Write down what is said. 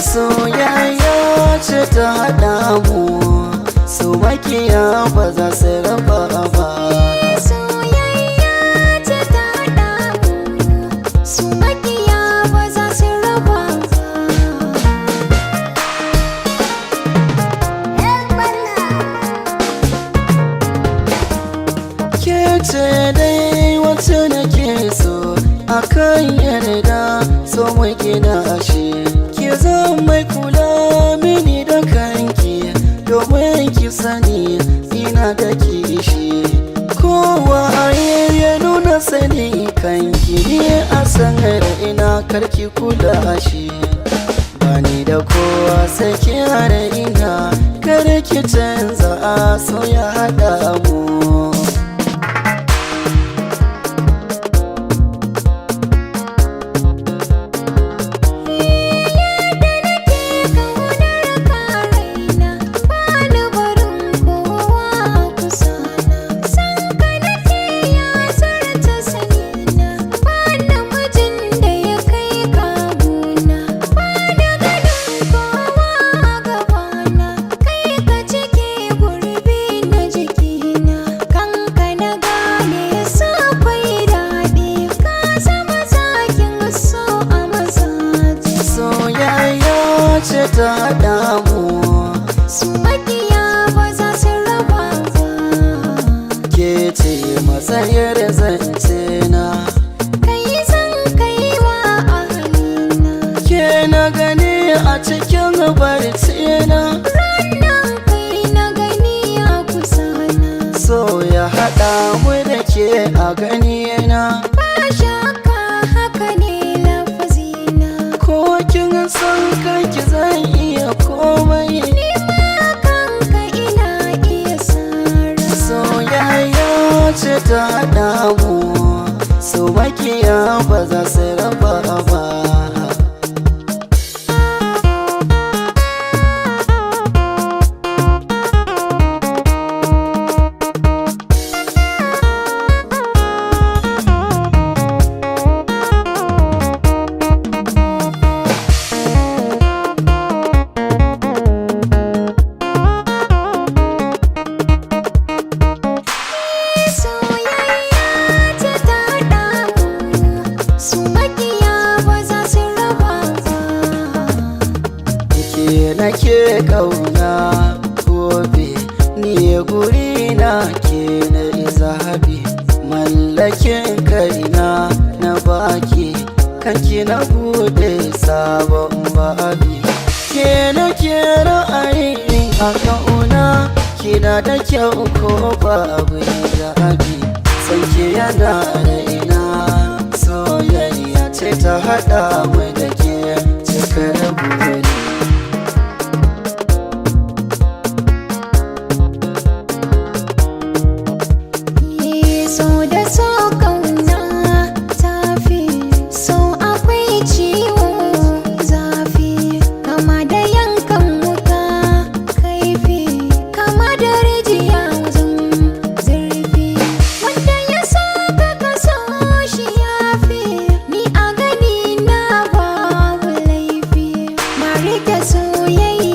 Soyayya ce ta haɗa mu, su makiya ba za su raba ba. Soyayya ce ta haɗa mu, su makiya ba za su raba ba. Ke ce dai wacce nake so, akan yarda so mu gina shi. Ki zan mai kula mini da kanki, domin ki sani ina da kishi. Kowa ya nuna sani kanki, ni a san ina karki kula shi. Bani da kowa sai ki har ina, kar ki canza so ya haɗa mu. Yadda nake ƙaunar ka raina, bani barin kowa a kusa na. San ka nake ya zarta sanina, ba namijin da ya kai ka guna. Bani ganin kowa a gabana, kai ka cike gurbi na jikina. Kanka na gane sa akwai daɗi, ka zama zakin so a mazaje. Soyayya ce ta haɗa mu, Su makiya ba za su raba ba. ke ce matsayar zance na. Kai zan kai wa ahalina, Ke na gani a cikin barci na, ranar kai na gani a kusa na. so ya haɗa mu da ke a gani na. Ba shakka haka ne lafazina, Ko kin san kanki zan iya komai. ni ma kanka ina iya sara. Soyayya ce ta haɗa mu, su makiya ba za su raba ba. Soyayya ce ta haɗa mu, su makiya ba za su raba ba. Ke nake kauna gobe, ni guri na ke na zabi, mallakin kaina na baki, kanki na bude sabon babi. Ke nake ra'ayi a kauna, kina da kyau ko babu hijabi, sanki yana raina. Soyayya ce ta haɗa mu da ke cikar buri. So da so kauna tafi, so akwai ciwo zafi, kama da yankan wuka kaifi, kama da rijiya wajen zurfi. Wanda ya saka ka so shi yafi, ni a gani na babu laifi, na rike soyayya.